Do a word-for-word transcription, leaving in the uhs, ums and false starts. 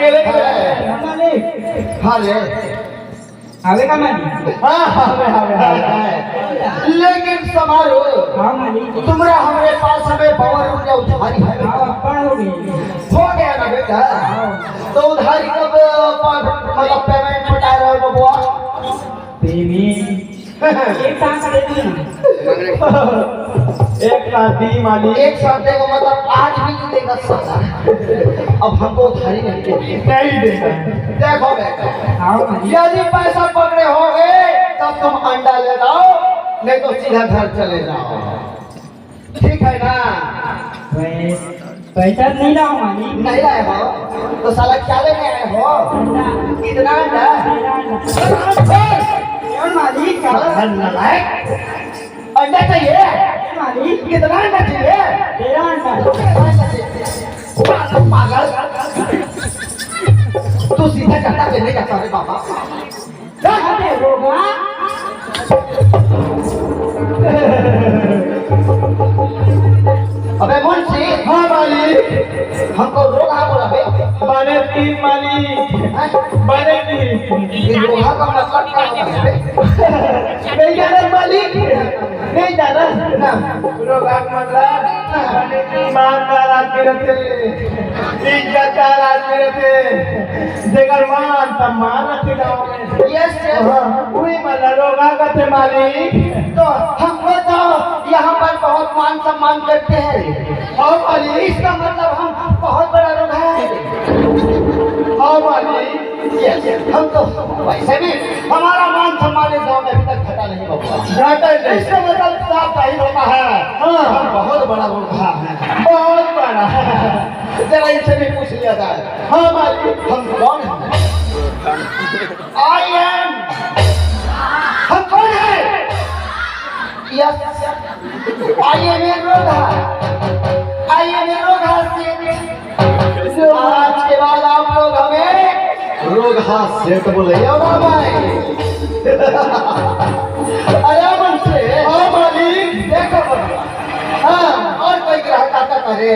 हाँ मालिक। हाँ रे। आवे का मालिक? हाँ, हाँ, हाँ, हाँ, हाँ। लेकिन समारो, हाँ मालिक। तुमरा हमरे पास हमें बवर रुपया उधारी है। हाँ, अब्बड़ हो गई। हो गया ना बेटा? हाँ। तो उधारी कब, प-, मतलब पेमेंट पटा रहे हो बबुआ? पेमेंट एक साथ दे दी ना। एक साथ दी मालिक। एक साथ देगा मतलब आज भी नहीं देगा साला। अब हमको उधारी नहीं देगी। नहीं देगा। देखो बेटा, हाँ मालिक। यदि पैसा पकड़े होगे तब तुम अंडा ले जाओ, नहीं तो सीधा घर चले जाओ। ठीक है ना? पै-, पैसा नहीं लाओ मालिक। नहीं लाए हो तो साला क्या लेने आए हो? अंडा। कितना अंडा? तेरह अंडा। कौन मालिक? साला नालायक। अंडा चाहिए? मालिक। कितना अंडा चाहिए? तेरह अंडा। तेरह अंडा चाहिए। पागल, पागल। तू सीधा जाता के नहीं जाता रे बाबा। अबे रोगहा। अबे मुंशी। हाँ मालिक। हमको रोगहा बोला बे। बने तीन मालिक। हैं? बने तीन। ये रोगहा का मतलब क्या होता है बे? नहीं जाना मालिक। नहीं जाना। हाँ। रोगहा का मतलब ईमानदार आदमी रहते, इज्जतदार आदमी रहते, जेकर मान सम्मान रखे गाँव में। Yes, yes. हाँ, वही वाला रोगहा कथे मालिक। तो हमको तो यहाँ पर बहुत मान सम्मान करते हैं। हाँ मालिक। इसका मतलब हम बहुत बड़ा रोगहा है। हाँ मालिक। यस, हम तो वैसे भी हमारा मान सम्मान इस गाँव में अभी तक घटा नहीं होगा। घटा नहीं। इसका मतलब साफ जाहिर होता है। हाँ। हम बहुत बड़ा रोगहा है। बहुत बड़ा। जरा इनसे भी पूछ लिया जाए। हाँ मालिक। हम कौन हैं? I am। हम कौन हैं? Yes, I am a रोगहा। I am a रोगहा सेठ। आज के बाद आप लोग हमें रोगहा सेठ बोले। या बाबा। अरे मुंशी। हाँ मालिक। देखो बबुआ। हाँ, और कोई ग्राहक आता करे?